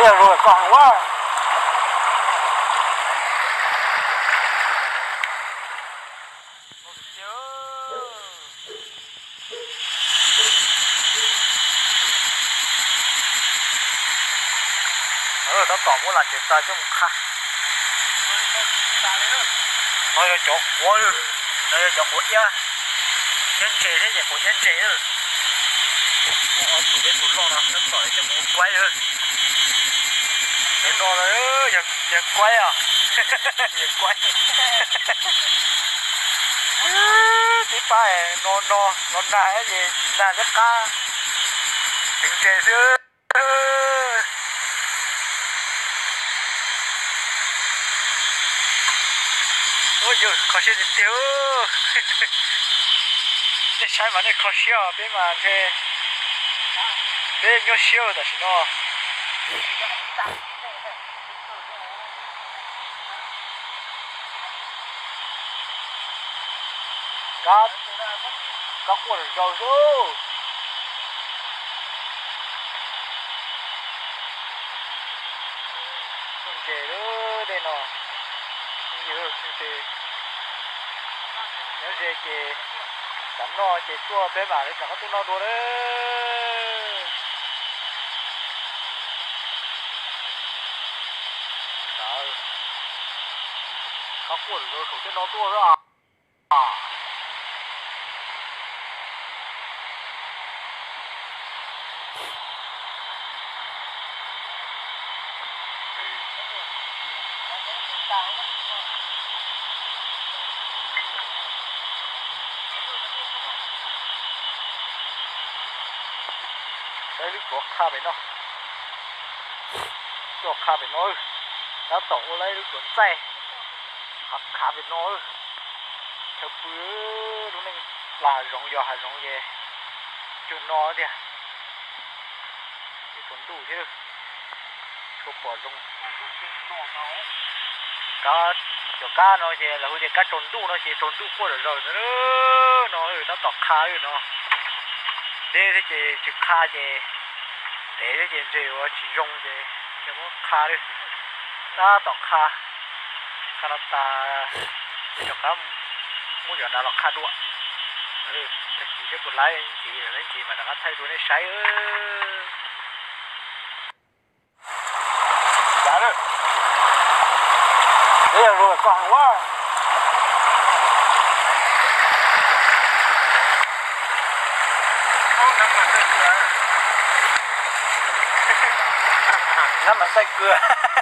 Yog lus koj heev ua. Tab tom muab las ces tag coj mus qha. No yog cov quav, no yog cov quav iab, iab ntses thiab ces quav iab ntses. Ob tug dej tus loj no tab tom coj mus ua kuaib. Cov no yog kuaib os, yog kuaib. Tib pab no no no nag ces tsis nag liab qab, tseem ntses xwb. Ua yog kho siab tiag tiag. Nej saib mas nej kho siab, peb mas ntshe peb nyuaj siab tam sim no. Kab, kab quaj zom zaws xwb. Kheej ntses lawm dej no, yog kheej ntses. Nyob ze ces tam noj ces tuaj peb mam li rov qab tuaj noj dua lawm. Kab quaj zom zaws saum tej no tuaj xwb. Saib lub tuav qha pem no, tuav qha pem no, tab tom ua lawm lub tuav ntxaij, qha qha pem no. Chaw pw, lub neej plas hav zoov yos hav zoov ces cuag no tiag. Ces tsaus ntuj thiab, tsuas pom zoo. Kab, cov kab no ces lawv hu tias kab tsaus ntuj no ces tsaus ntuj quaj zom zaws ntawd no, tab tom qha lawm no. Deb thiab ces tsis qha ces, dev thiab ces ntses ua tsis zoo ces muab qha lawm. Tab tom qha, qha no tas, cov kab muab cov nrad los qha dua. Tag kis seb puas laib ntxiv, laib ntxiv mas rov qab thaij rau nej saib. Nab mas txaij kawg.